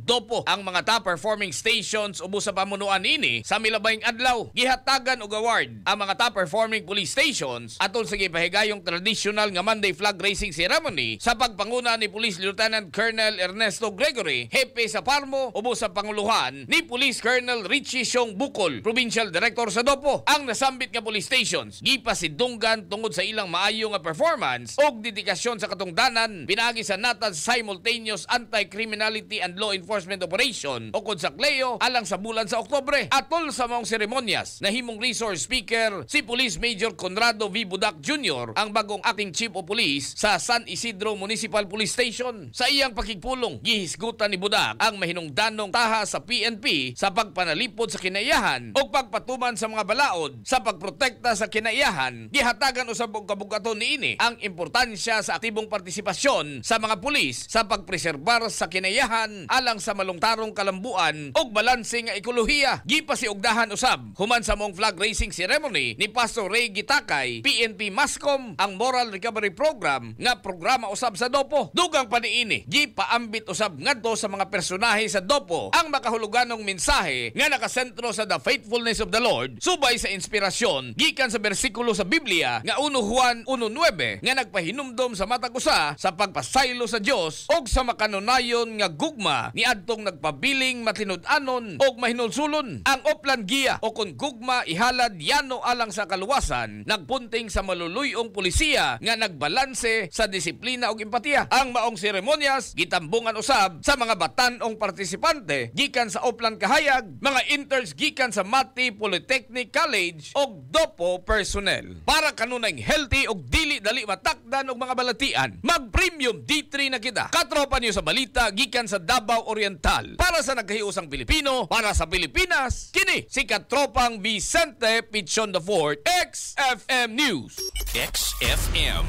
DOPO ang mga top performing stations ubos sa pamunuan nini sa milabayng adlaw. Gihatagan og award ang mga top performing police stations atol sa gipahigayong traditional nga Monday flag raising ceremony sa pagpanguna ni Police Lieutenant Colonel Ernesto Gregory, hepe sa Parmo, ubos sa panguluhan ni Police Colonel Richie Siong Bukol, Provincial Director sa DOPO. Ang nasambit nga police stations gipasidunggan tungod sa ilang maayo nga performance ug dedikasyon sa katungdanan pinaagi sa natad simultaneous anti-criminality and law enforcement operation o kon sa CLEO alang sa bulan sa Oktubre. Atol sa maong seremonyas, nahimong resource speaker si Police Major Conrado V. Budak Jr., ang bagong acting chief of police sa San Isidro Municipal Police Station. Sa iyang pakigpulong, gihisgutan ni Budak ang mahinungdanong taha sa PNP sa pagpanalipod sa kinaiyahan o pagpatuman sa mga balaod sa pagprotekta sa kinaiyahan. Gihatagan usab og kabugaton niini ang importansya sa aktibong partisipasyon sa mga pulis sa pagpreserbar sa kinaiyahan alang sa malungtarong kalambuan ug balanse nga ekolohiya. Gipasiugdahan usab human sa maong flag raising ceremony ni Pastor Ray Gitakay, PNP Mascom, ang Moral Recovery Program nga programa usab sa DOPO. Dugang pa niini, gipaambit usab ngadto sa mga personahe sa DOPO ang makahuluganong mensahe nga nakasentro sa the faithfulness of the Lord subay sa inspirasyon gikan sa bersikulo sa Biblia nga 1 Juan 1:9 nga nagpahinumdom sa matag usa sa pagpasaylo sa Dios og sa makanunayon nga gugma ni adtong nagpabiling matinud-anon og mahinulsulon. Ang Oplan Giya o kon gugma ihalad yano alang sa kaluwasan nagpunting sa maluluyong pulisiya nga nagbalanse sa disiplina ug empatiya. Ang maong seremonyas gitambungan usab sa mga batan-ong partisipante gikan sa Oplan Kahayag, mga interns gikan sa Mati Polytechnic College ug DOPO personnel. Para kanunay healthy ug dili dali matakdan og mga balatian, mag Premium D3 na kita. Katropa niyo sa balita gikan sa Davao Oriental. Para sa nagkahiusang Pilipino, para sa Pilipinas, kini si Katropang Vicente Pichon the Fourth, XFM News. XFM.